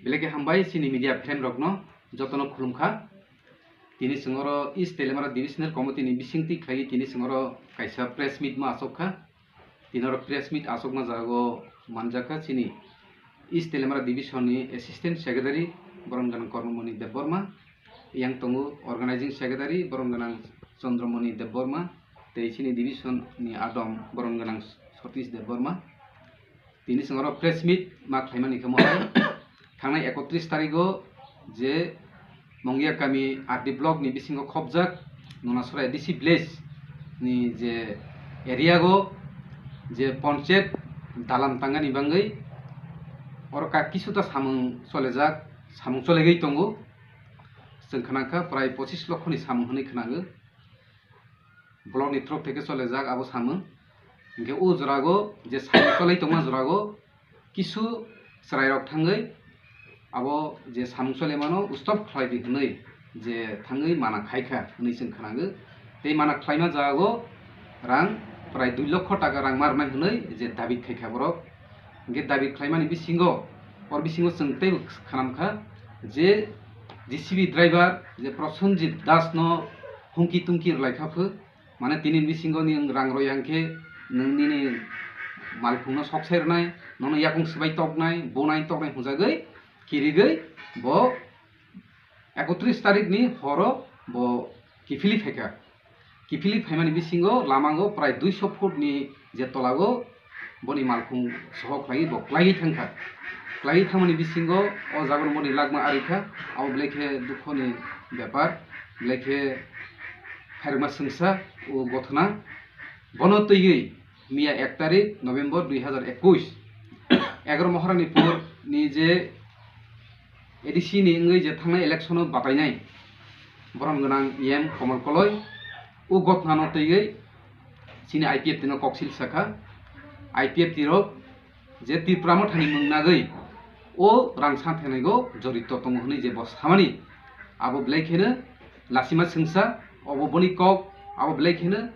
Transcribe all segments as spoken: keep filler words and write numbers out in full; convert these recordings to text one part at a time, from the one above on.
Belai khe hambai chini media friend rokno jotono khulumkha. Tini chwng oro East Teliamura Divisional Committee ni bisingtwi khlaiwi tini chwng oro kaisa press meet ma achukha. Tini oro press meet achukma jago manjakha chini East Teliamura Division ni Assistant Secretary Boron Ganang Kormomoni Debbarma, yang tongo Organizing Secretary Boron Ganang Chandramoni Debbarma, tei chini division ni adom Boron Ganang Satish Debbarma. Tini chwng oro press meet ma khlaimani khe mohai thangnai ekotris tarigo je Mongia kami R D block ni bisingo khopjak Nunasora A D C village ni je area go je ponchayat dalam tangani bangwi oro ka kisuta samung cholejak, samung cholegwi tongo. Chwng khwnakha prai pochis lokho ni samung hwnwi khwnago. Block ni through theke cholejak abo samung. Hinkhe o jorago je samung cholai tongma jorago kisu chwrairok thangwi abo je samung cholaimano stop khlai di hwnwi je thangwi mana khaikha hwnwi chwng khwnago. Tei mana khlaima jago rang prai dui lokho taka rang ma rwnai hwnwi je dabi khaikha borok. Hinkhe dabi khlaimani bisingo, or bisingo chwng teibo khwnamkha je J C B driver je Prosenjit Das no hungki tungki rwlaikha phu, mane tini bisingo ni rang rwya hinkhe nwng nini malkhungno sok sai rwnai, nono yakung swbai toknai, bonai toknai hwnjagwi kirigwi bo ekotris tarik ni horo bo kiphilwi phaikha. Kiphilwi phaimani bisingo lamango prai duiso foot ni je tolago boni malkhung soho khlaiwi bo klaiwi thangkha. Klaiwi thangmani bisingo o jagano boni lakma arikha, abo belai khe dukhoni bepar, belai khe khairokma swngsa o gothona. Bono twiwi miya ek tarik November dui hazar ekush, egaroh Moharani pur ni je A D C ni wngwi je thangnai election o batainai borom gwnang E M Komol Koloi o gothonano twiwi chini I P F T no koksil sakha. I P F T rok je Tipra Mothani mung nagwi o rang sa phenaigo jorito tongo hwnwi je bo samani, abo belai kheno lasima swngsa, obo boni kok, abo belai kheno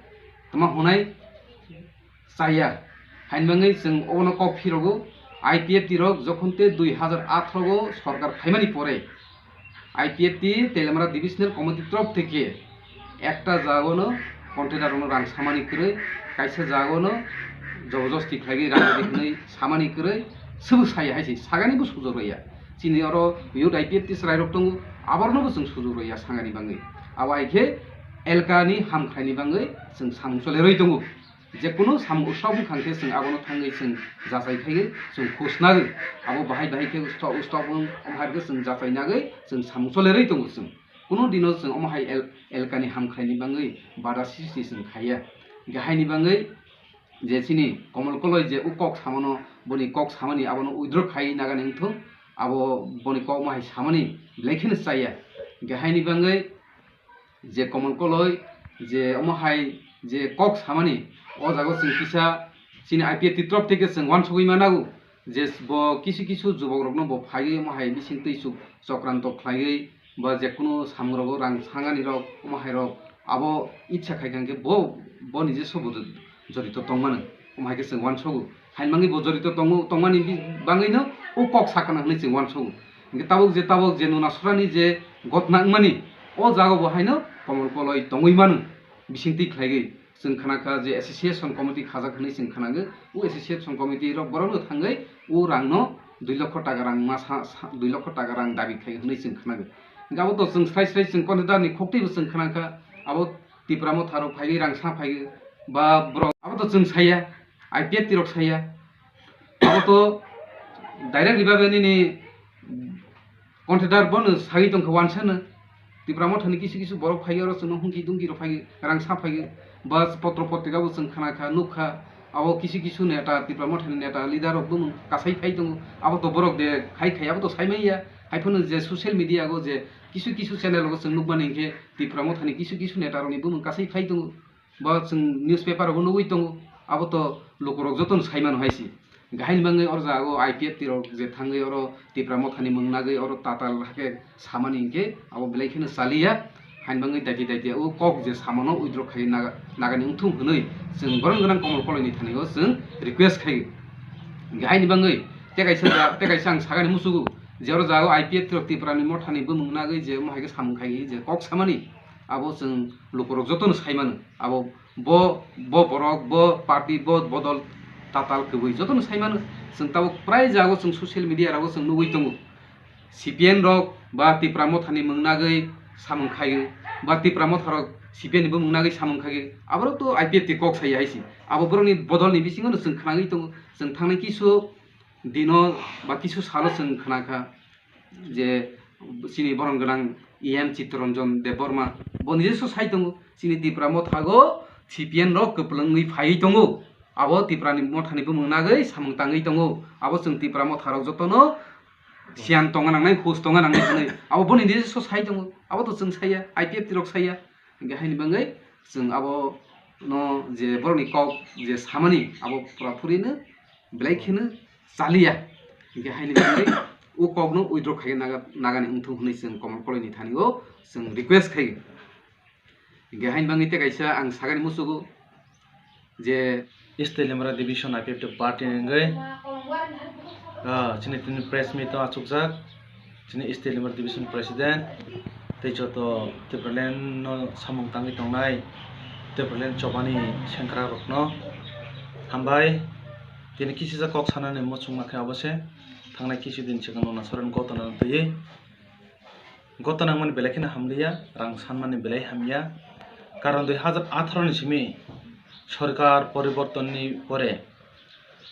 tma hwnai chaya. Haini bagwi chwng obono kok phirogo, I P F T rok jokhon te dui hazar atharo o sorkar phaimani pore I P F T Teliamura Divisional Committee torof theke ekta jagano container rokno rang samani kwrwi, kaisa jagano jobojosti khlaiwi rang rwdi hwnwi samani kwrwi, swbo saya hai se sagani bo sujok rwya. Chini oro youth I P F T chwrairok tongo, aborokno bo chwng sujok rwya sangani bagwi. Abo hai khe elkani hamkhraini bagwi chwng samung cholerwi tongo. Jekunu samung ustok wngkha khe chwng abono thangwi chwng jachai khaiwi chwng khus nagwi. Abo bahai bahai khe ustok ustok wng, omo hai khe chwng jachai nagwi chwng samung cholerwi tongo chwng. Kunu dino chwng omo hai el-, elkani hamkhraini bagwi bada sristi chwng khaiya. Hinkhe haini bagwi je chini Komol Koloi je o kok samano, boni kok samani abono withdraw khai nagani wngthung, abo boni kok omo hai samani belai kheno chaya. Hinkhe haini bagwi je Komol Koloi je omo hai je kok samani, o jaga chwng kisa chini I P F T torof theke chwng uansugwi manago je bo kisu kisu jubokrokno bo phaiwi omo hai bising twi chuk chokranto khlaiwi ba jekunu samungrogo rang sanganirok omo hairok abo itsa khai kha hwnkhe bo, bo nijesa bo jorito tongmano, omo hai khe chwng uansugo. Haini bagwi bo jorito tongo, tongmani bi-, bagwino o kok sakana hwnwi chwng uansugo. Hinkhe tabuk je, tabuk je Nunasora ni je gotna wngmani, o jaga bo haino Komol Koloi tongwi mano, bisingtwi khlaiwi. Chwng khna kha je association committee khajak hwnwi chwng khnago, o association committee rok borokno thangwi o rangno dui lokho taka rang ma sa, sa, dui lokho taka rang dabi khlai hwnwi chwng khnago. Hinkhe abo to chwng srai srai chwng container ni khoktwi bo chwng khna kha, abo Tipra Motha rok phaiwi rang sa phaiwi ba borok, abo to chwng saya, I P F T rok saya. Abo to direct ni bagwi nini contractor bono sagwi tongkha wansano. Tipra Mothani kisu kisu borok phai oro chwngno hungki dungki rok phai rang sa phai bus potro potrika bo chwng khna kha, nuk kha. Abo kisu kisu neta, Tipra Mothani neta leader rok bumung kasai phai tongo. Abo to borok de khai khai abo to sai manya. Haiphano je social media go je kisu kisu channel go chwng nukmani hinkhe Tipra Mothani kisu kisu neta rokni bumung kasai phai tongo. Bo chwng newspaper rogo nugwi tongo, abo to lukurok jotono sai mano hai se. Hinkhe haini bagwi oro jaga o I P F T rok je thangwi oro Tipra Mothani mung nagwi oro tatal hakhe samani hinkhe abo belai kheno chaliya. Haini bagwi daiti daiti o kok je samano withdraw khai naga-, nagani wngthung hwnwi chwng borom gwnang Komol Koloini thani o chwng request khai. Hinkhe haini bagwi tei kaisa ja-, tei kaisa ang sagani muchugo, Je oro jago I P F T rok Tipra ni Motha ni bumung nagwi je omo hai khe samung khai je kok samani, abo chwng lukurok jotono sai mano. Abo bo, bo borok, bo party, bo bodol tatal kwbwi jotono sai mano. Chwng tabuk prai jago chwng social media rogo chwng nugwi tongo. C P M rok ba Tipra Motha ni mung nagwi samung khaio, ba Tipra Motha rok C P M ni bumung nagwi samung khaio, aborok to I P F T kok sai hai se. Abo borok ni bodol ni bisingo no chwng khnagwi tongo. Chwng thangnai kisu dino ba kisu salo chwng khna kha je chini borom gwnang E M Chittaranjan Debbarma bo nijesa sai tongo, chini Tipra Motha go C P M rok kwplwngwi phaiwi tongo, abo Tipra ni Motha ni bumung nagwi samung tangwi tongo, abo chwng Tipra Motha rok jotono siyan tonga nangnai, hus tonga nangnai hwnwi abo boni nijesa sai tongo, abo to chwng saiya, I P F T rok saiya. Hingkhe haini bagwi chwng abo no je borokni kok je samani abo pura purino belai kheno chaliya. Hingkhe haini bagwi o kokno withdraw khai naga, nagani wngthung hwnwi chwng Komol Koloini thani o chwng request khai. Hingkhe haini bagwi tei kaisa ang sagani muchugo je East Telimra Division I P F T party ni wngwi, ah, chini tini press meet o achukjak. Chini East Telimra Division President tei joto Tipraland no samung tangwi tongnai Tipraland chobani sengkrak rokno hambai. Tini kisijak kok sanani muchungma khe abo se thangnai kisu din swkang no Nasaran gotona twiwi gotona wngmani belai kheno hamliya, rang sanmani belai hamya. Karon dui hazar atharo ni simi sorkar poriborton ni pore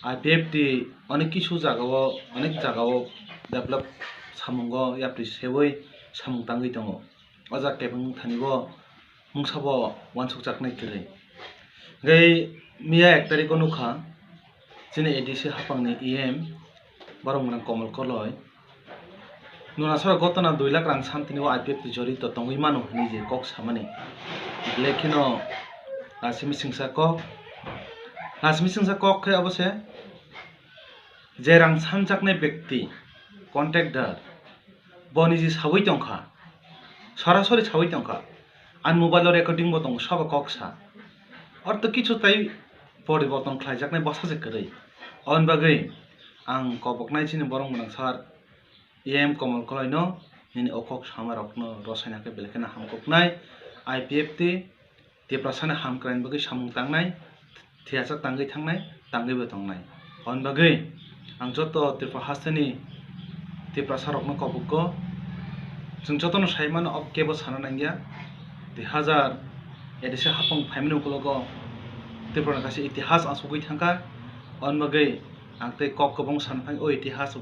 I P F T onek kisu jagao, onek jagao develop samungo yapri seui samung tangwi tongo. O jaga kebeng thani bo mungsa bo uansukjaknai kwrwi. Hingkhe miya ek tarikh o nukha chini A D C hapangni E M borok mwnang Komol Koloi. Nuna sora gotona dui lakh rang samtini o I P F T jorito tongwi mano hwnwi je kok samani. Belai kheno lachimi singsa kok. Lachimi singsa kok khe abo se je rang samjaknai bekti, contractor, bo niji saui tongkha, sorasori saui tongkha. Ani mobile o recording bo tongo, sabo kok sa. Orto kichu tai poriborton khlaijaknai bwsa se kwrwi. Aboni bagwi ang koboknai chini borok mwnang sir E M Komol Koloino nini o kok sama rokno rosaina khe belai kheno hamkuknai. I P F T Tiprasani hamkraini bagwi samung tangnai, thiyasa tangwi thangnai, tangwibo tongnai. Aboni bagwi ang joto Tripura hasteni Tiprasa rokno kobugo, chwng jotono sai mano, o kebo sana nangya. Dui hazar A D C hapang phaimani ukulogo Tripura ni kaisa itihas asugwi thangkha. Aboni bagwi ang tei kok kwbang sana thang o itihas